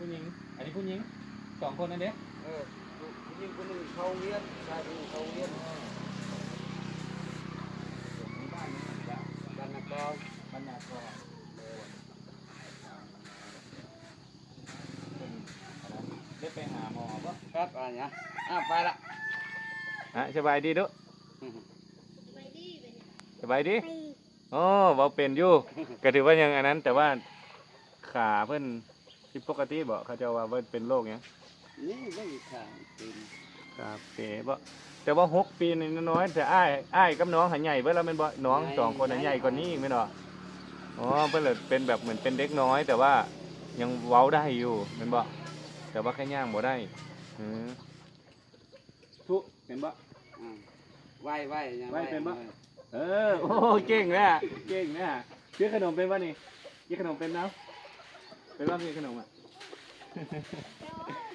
ຜູ້ຍິງ ອັນນີ້ຜູ້ຍິງ ສອງຄົນນັ້ນເດ້? ເອີ ຜູ້ຍິງຜູ້ໜຶ່ງເຂົ້າໂຮງຮຽນ ຊາຍຜູ້ໜຶ່ງເຂົ້າໂຮງຮຽນ. ຢູ່ບ້ານຫຍັງ? ບ້ານນາກອງ. ບ້ານນາກອງ. ໂດຍ. ເພິ່ນ ໄດ້ໄປຫາໝໍບໍ່? ຄັບ ອັນຫຍັງ? ອ້າວ ໄປລະ. ອະ ສະບາຍດີດຸ. ສະບາຍດີ. ໂອ້ ເວົ້າເປັນຢູ່ ກະຖືວ່າຍັງອັນນັ້ນ ແຕ່ວ່າຂາເພິ່ນຜິດປົກກະຕິບໍ? ເຂົາເຈົ້າວ່າເພິ່ນເປັນໂລກຫຍັງ? ນີ້ເບິ່ງຂາເປັນ ຂາເປບໍ? ແຕ່ວ່າຫົກປີນີ້ນ້ອຍ ແຕ່ອ້າຍ ອ້າຍກັບນ້ອງຫັ້ນໃຫຍ່ເບິດແລ້ວແມ່ນບໍ່? ນ້ອງສອງຄົນຫັ້ນໃຫຍ່ກວ່ານີ້ອີກແມ່ນບໍ່? ອໍ ເພິ່ນລະເປັນແບບເໝືອນເປັນເດັກນ້ອຍ ແຕ່ວ່າຍັງເວົ້າໄດ້ຢູ່ແມ່ນບໍ່? ແຕ່ວ່າແຄ່ຍ່າງບໍ່ໄດ້. ອື ທຸ ເປັນບໍ່? ອື ໄຫວ້ ໄຫວ້ ຍັງໄຫວ້ ໄຫວ້ເປັນບໍ່? ເອີ ໂອ້ ເກັ່ງແທ້ ເກັ່ງແທ້. ຊື້ຂະໜົມເປັນບໍ່ນີ້? ກິນຂະໜົມເປັນນຳ? ເປັນບໍ່? ກິນຂະໜົມອະ? ໂດຍ.